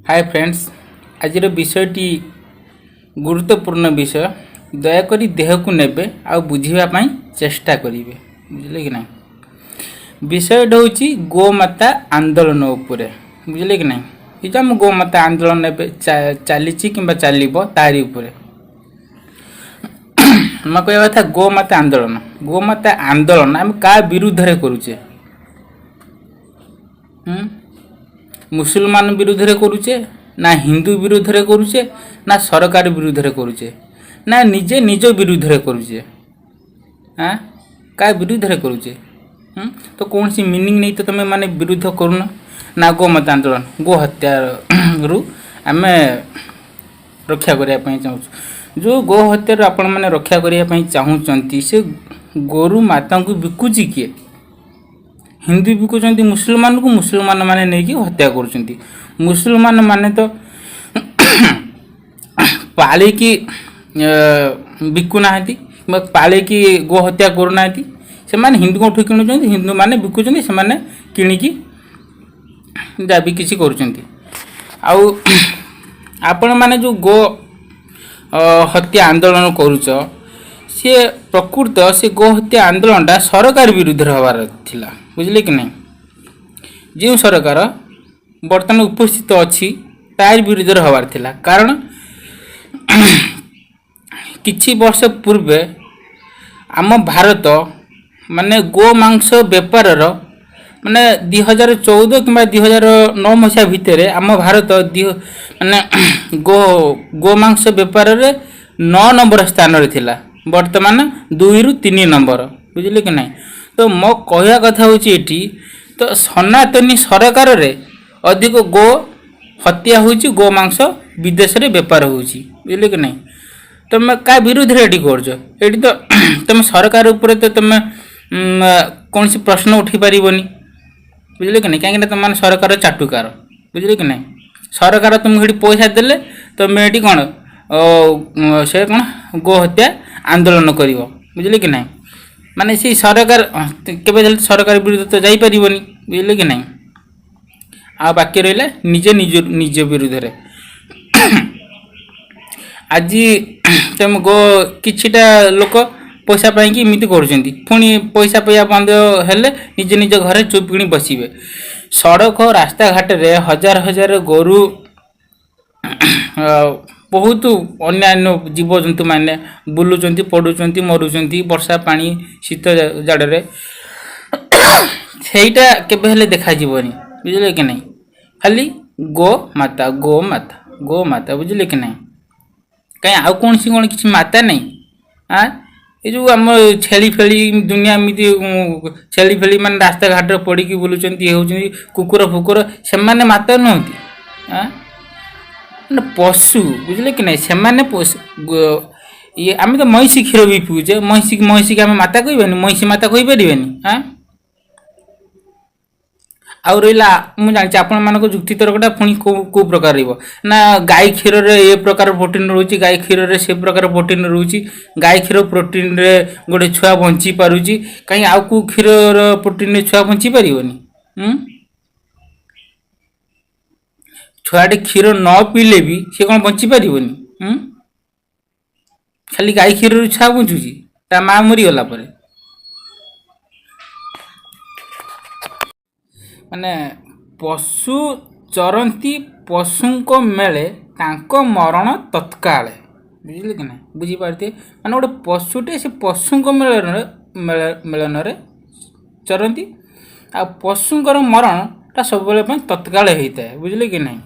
ହାଏ friends, ଆଜିର ବିଷୟଟି ଗୁରୁତ୍ୱପୂର୍ଣ୍ଣ ବିଷୟ। ଦୟାକରି ଦେହକୁ ନେବେ ଆଉ ବୁଝିବା ପାଇଁ ଚେଷ୍ଟା କରିବେ, ବୁଝିଲେ କି ନାହିଁ? ବିଷୟଟା ହେଉଛି ଗୋମାତା ଆନ୍ଦୋଳନ ଉପରେ, ବୁଝିଲେ କି ନାହିଁ? ଏ ଯେଉଁ ଆମ ଗୋମାତା ଆନ୍ଦୋଳନ ଏବେ ଚାଲିଛି କିମ୍ବା ଚାଲିବ, ତାରି ଉପରେ। ମୋ କହିବା କଥା, ଗୋମାତା ଆନ୍ଦୋଳନ, ଗୋମାତା ଆନ୍ଦୋଳନ ଆମେ କାହା ବିରୁଦ୍ଧରେ କରୁଛେ? ମୁସଲମାନ ବିରୁଦ୍ଧରେ କରୁଛେ ନା ହିନ୍ଦୁ ବିରୁଦ୍ଧରେ କରୁଛେ ନା ସରକାର ବିରୁଦ୍ଧରେ କରୁଛେ ନା ନିଜେ ନିଜ ବିରୁଦ୍ଧରେ କରୁଛେ? ଆଁ, କାହା ବିରୁଦ୍ଧରେ କରୁଛେ? ତ କୌଣସି ମିନିଂ ନେଇ ତ ତୁମେ ମାନେ ବିରୁଦ୍ଧ କରୁନ ନା। ଗୋମାତା ଆନ୍ଦୋଳନ, ଗୋ ହତ୍ୟାରୁ ଆମେ ରକ୍ଷା କରିବା ପାଇଁ ଚାହୁଁଛୁ। ଯେଉଁ ଗୋ ହତ୍ୟାରୁ ଆପଣମାନେ ରକ୍ଷା କରିବା ପାଇଁ ଚାହୁଁଛନ୍ତି, ସେ ଗୋରୁ ମାତାଙ୍କୁ ବିକୁଛି କିଏ? ହିନ୍ଦୁ ବିକୁଛନ୍ତି ମୁସଲମାନକୁ, ମୁସଲମାନ ମାନେ ନେଇକି ହତ୍ୟା କରୁଛନ୍ତି। ମୁସଲମାନ ମାନେ ତ ପାଳିକି ବିକୁନାହାନ୍ତି କିମ୍ବା ପାଳିକି ଗୋ ହତ୍ୟା କରୁନାହାନ୍ତି। ସେମାନେ ହିନ୍ଦୁଙ୍କଠୁ କିଣୁଛନ୍ତି, ହିନ୍ଦୁମାନେ ବିକୁଛନ୍ତି, ସେମାନେ କିଣିକି ଯାହା ବି କିଛି କରୁଛନ୍ତି। ଆଉ ଆପଣମାନେ ଯେଉଁ ଗୋ ହତ୍ୟା ଆନ୍ଦୋଳନ କରୁଛ, ସିଏ ପ୍ରକୃତ ସେ ଗୋ ହତ୍ୟା ଆନ୍ଦୋଳନଟା ସରକାର ବିରୁଦ୍ଧରେ ହେବାର ଥିଲା, ବୁଝିଲେ କି ନାହିଁ? ଯେଉଁ ସରକାର ବର୍ତ୍ତମାନ ଉପସ୍ଥିତ ଅଛି, ତାରି ବିରୁଦ୍ଧରେ ହେବାର ଥିଲା। କାରଣ କିଛି ବର୍ଷ ପୂର୍ବେ ଆମ ଭାରତ ମାନେ ଗୋ ମାଂସ ବେପାରର, ମାନେ 2014 କିମ୍ବା 2009 ମସିହା ଭିତରେ ଆମ ଭାରତ ମାନେ ଗୋ ମାଂସ ବେପାରରେ 9 ନମ୍ବର ସ୍ଥାନରେ ଥିଲା। ବର୍ତ୍ତମାନ 2ରୁ 3 ନମ୍ବର, ବୁଝିଲେ କି ନାହିଁ? ତ ମୋ କହିବା କଥା ହେଉଛି, ଏଠି ତ ସନାତନୀ ସରକାରରେ ଅଧିକ ଗୋ ହତ୍ୟା ହେଉଛି, ଗୋ ମାଂସ ବିଦେଶରେ ବେପାର ହେଉଛି, ବୁଝିଲେ କି ନାହିଁ? ତମେ କାହା ବିରୁଦ୍ଧରେ ଏଠି କରୁଛ? ଏଠି ତ ତମେ ସରକାର ଉପରେ ତ ତମେ କୌଣସି ପ୍ରଶ୍ନ ଉଠେଇ ପାରିବନି, ବୁଝିଲେ କି ନାହିଁ? କାହିଁକିନା ତମେ ସରକାର ଚାଟୁକାର, ବୁଝିଲେ କି ନାହିଁ? ସରକାର ତୁମକୁ ଏଠି ପଇସା ଦେଲେ ତମେ ଏଠି କ'ଣ ସେ କ'ଣ ଗୋ ହତ୍ୟା ଆନ୍ଦୋଳନ କରିବ, ବୁଝିଲେ କି ନାହିଁ? ମାନେ ସେଇ ସରକାର କେବେ ହେଲେ ସରକାର ବିରୁଦ୍ଧରେ ତ ଯାଇପାରିବନି, ବୁଝିଲେ କି ନାହିଁ? ଆଉ ବାକି ରହିଲା ନିଜେ ନିଜ ନିଜ ବିରୁଦ୍ଧରେ। ଆଜି ତମେ ଗୋ କିଛିଟା ଲୋକ ପଇସା ପାଇଁକି ଏମିତି କରୁଛନ୍ତି, ପୁଣି ପଇସା ପାଇବା ବନ୍ଦ ହେଲେ ନିଜ ନିଜ ଘରେ ଚୁପ୍ କିଣି ବସିବେ। ସଡ଼କ ରାସ୍ତାଘାଟରେ ହଜାର ହଜାର ଗୋରୁ, ବହୁତ ଅନ୍ୟାନ୍ୟ ଜୀବଜନ୍ତୁମାନେ ବୁଲୁଛନ୍ତି, ପଡ଼ୁଛନ୍ତି, ମରୁଛନ୍ତି ବର୍ଷା ପାଣି ଶୀତ ଜାଡ଼ରେ। ସେଇଟା କେବେ ହେଲେ ଦେଖାଯିବନି, ବୁଝିଲେ କି ନାହିଁ? ଖାଲି ଗୋ ମାତା, ଗୋ ମାତା, ଗୋ ମାତା, ବୁଝିଲେ କି ନାହିଁ? କାଇଁ, ଆଉ କୌଣସି କ'ଣ କିଛି ମାତା ନାହିଁ? ଆଁ, ଏ ଯେଉଁ ଆମ ଛେଳି ଫେଳି ଦୁନିଆ ଏମିତି ଛେଳି ଫେଳି ମାନେ ରାସ୍ତାଘାଟରେ ପଡ଼ିକି ବୁଲୁଛନ୍ତି, ଇଏ ହେଉଛନ୍ତି, କୁକୁର ଫୁକୁର, ସେମାନେ ମାତା ନୁହନ୍ତି? ଆଁ, ମାନେ ପଶୁ, ବୁଝିଲେ କି ନାହିଁ? ସେମାନେ ଇଏ ଆମେ ତ ମଇଁଷି କ୍ଷୀର ବି ପିଉଛେ। ମଇଁଷିକି ଆମେ ମାତା କହିବାନି? ମଇଁଷି ମାତା କହିପାରିବେନି? ଆଁ, ଆଉ ରହିଲା, ମୁଁ ଜାଣିଛି ଆପଣମାନଙ୍କ ଯୁକ୍ତିତର୍କଟା ପୁଣି କେଉଁ କେଉଁ ପ୍ରକାର ରହିବ ନା, ଗାଈ କ୍ଷୀରରେ ଏ ପ୍ରକାର ପ୍ରୋଟିନ୍ ରହୁଛି, ଗାଈ କ୍ଷୀରରେ ସେ ପ୍ରକାର ପ୍ରୋଟିନ୍ ରହୁଛି, ଗାଈ କ୍ଷୀର ପ୍ରୋଟିନ୍ରେ ଗୋଟେ ଛୁଆ ବଞ୍ଚି ପାରୁଛି। କାହିଁ, ଆଉ କେଉଁ କ୍ଷୀରର ପ୍ରୋଟିନ୍ରେ ଛୁଆ ବଞ୍ଚି ପାରିବନି? ଛୁଆଟି କ୍ଷୀର ନ ପିଇଲେ ବି ସେ କ'ଣ ବଞ୍ଚି ପାରିବନି? ଖାଲି ଗାଈ କ୍ଷୀରରୁ ଛୁଆ ବଞ୍ଚୁଛି ତା ମା ମରିଗଲା ପରେ? ମାନେ ପଶୁ ଚରନ୍ତି ପଶୁଙ୍କ ମେଳେ, ତାଙ୍କ ମରଣ ତତ୍କାଳେ, ବୁଝିଲେ କି ନାହିଁ? ବୁଝିପାରୁଥିବେ। ମାନେ ଗୋଟେ ପଶୁଟେ ସେ ପଶୁଙ୍କ ମେଳନରେ ମେଳନରେ ଚରନ୍ତି, ଆଉ ପଶୁଙ୍କର ମରଣଟା ସବୁବେଳେ ପାଇଁ ତତ୍କାଳ ହେଇଥାଏ, ବୁଝିଲେ କି ନାହିଁ?